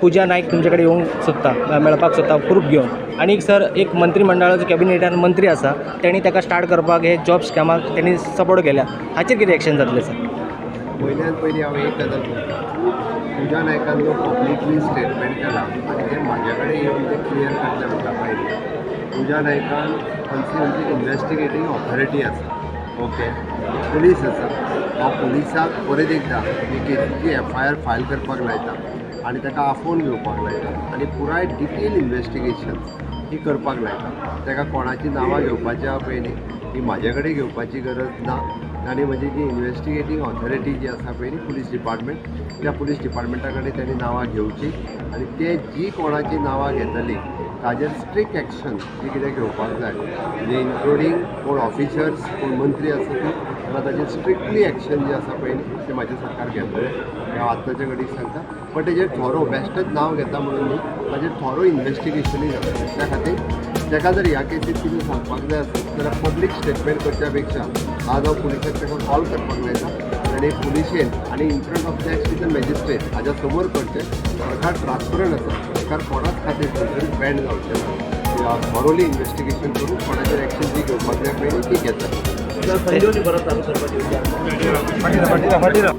पुजा नायक तुमचे कडेन येवंक सोदता, मेळपाक सोदता प्रूफ घेवन. आनी सर, एक मंत्रीमंडळाचो कॅबिनेटान मंत्री आसा, तेणी ताका स्टार्ट करपाक हे जॉब स्कॅमाक तेणी सपोर्ट केल्या. हाचेर कितें एक्शन जातलें सर? पयल्यान पयलीं हांव एक गजाल करता. पुजा नायकान जो पब्लिकली स्टेटमेंट केला आनी ते म्हाज्या कडेन येवन ते क्लियर करतले म्हणटा पयलीं, पुजा नायकान खंयची आमची इन्वेस्टिगेटींग ऑथॉरिटी आसा, ओके, पुलीस आसा. हांव पुलिसाक परत एकदां ही केसीची एफआयआर फायल करपाक लायता आनी ताका आफोवन घेवपाक लायता आनी पुराय डिटेल इन्वेस्टिगेशन ही करपाक लायता. ताका कोणाची नांवां घेवपाची आहा पळय न्ही, ती म्हाजे कडेन घेवपाची गरज ना. आनी म्हजी जी इन्वेस्टिगेटींग ऑथॉरिटी जी आसा पळय न्ही, पुलीस डिपार्टमेंट, त्या पुलीस डिपार्टमेंटा कडेन तांणी नांवां घेवची आनी ते जी कोणाची नांवां घेतली ताजेर स्ट्रिक्ट एक्शन जी कितें घेवपाक जाय, म्हणजे इन्क्लुडींग कोण ऑफिसर्स, कोण मंत्री आसा ती, जाल्यार ताजेर स्ट्रिक्टली एक्शन जे आसा पळय न्ही, तें म्हाजें सरकार घेतलें हें हांव आत्ताच्या घडीक सांगता. बट तेजेर थोरो बेश्टेच नांव घेता म्हणून न्ही, ताजेर थोरो इन्वेस्टिगेशनूय जातलें. त्या खातीर ताका जर ह्या केसीत कितें सांगपाक जाय आसत जाल्यार पब्लीक स्टेटमेंट करच्या पेक्षा आज हांव पुलिसाक ताका कॉल करपाक लायता आनी पुलिशेन आनी in front of the executive magistrate हाज्या समोर करचें. सरकार ट्रान्सपरंट आसा. सरकार कोणाच खातीर खंयसरूच बँड जावचें ना. थॉरोली इन्वेस्टिगेशन करून कोणाचेर एक्शन जी घेवपाक जाय पळय ती घेतले. संजीवनी परत चालू करपाची विचार.